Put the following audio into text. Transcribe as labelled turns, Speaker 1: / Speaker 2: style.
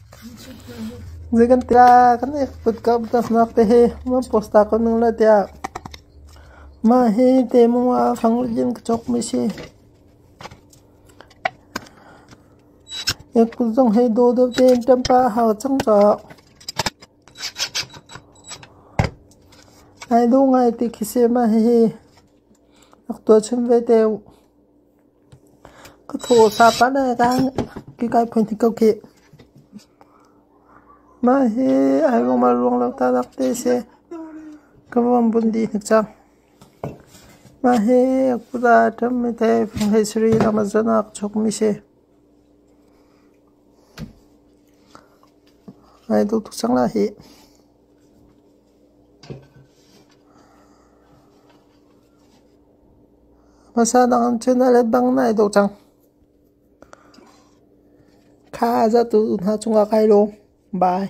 Speaker 1: Zei kan ti la kan ek put ka nak te hi ma posta ko nung la tiah ma hi te mu a fang jin ka chok mi si. Ek put zong hi do do te tampa hau chang cha. Ai do ngai ti khi se ma hi hi. Ak tua chim ve te. Ka thaw sa pa na ka ki kai phun ko khi. Mah hi ai ruang ma ruang lo ta nak te si. Ka vom bun di hnik cang. Mah hi kuda ṭam mi te phung hei sari Amazon ah ka chok mi si. Ai duh tuk cang la hi. Hmasa dang cun a let bang nai dawh cang. Kha za tu hna cungah kai lawm. Bye.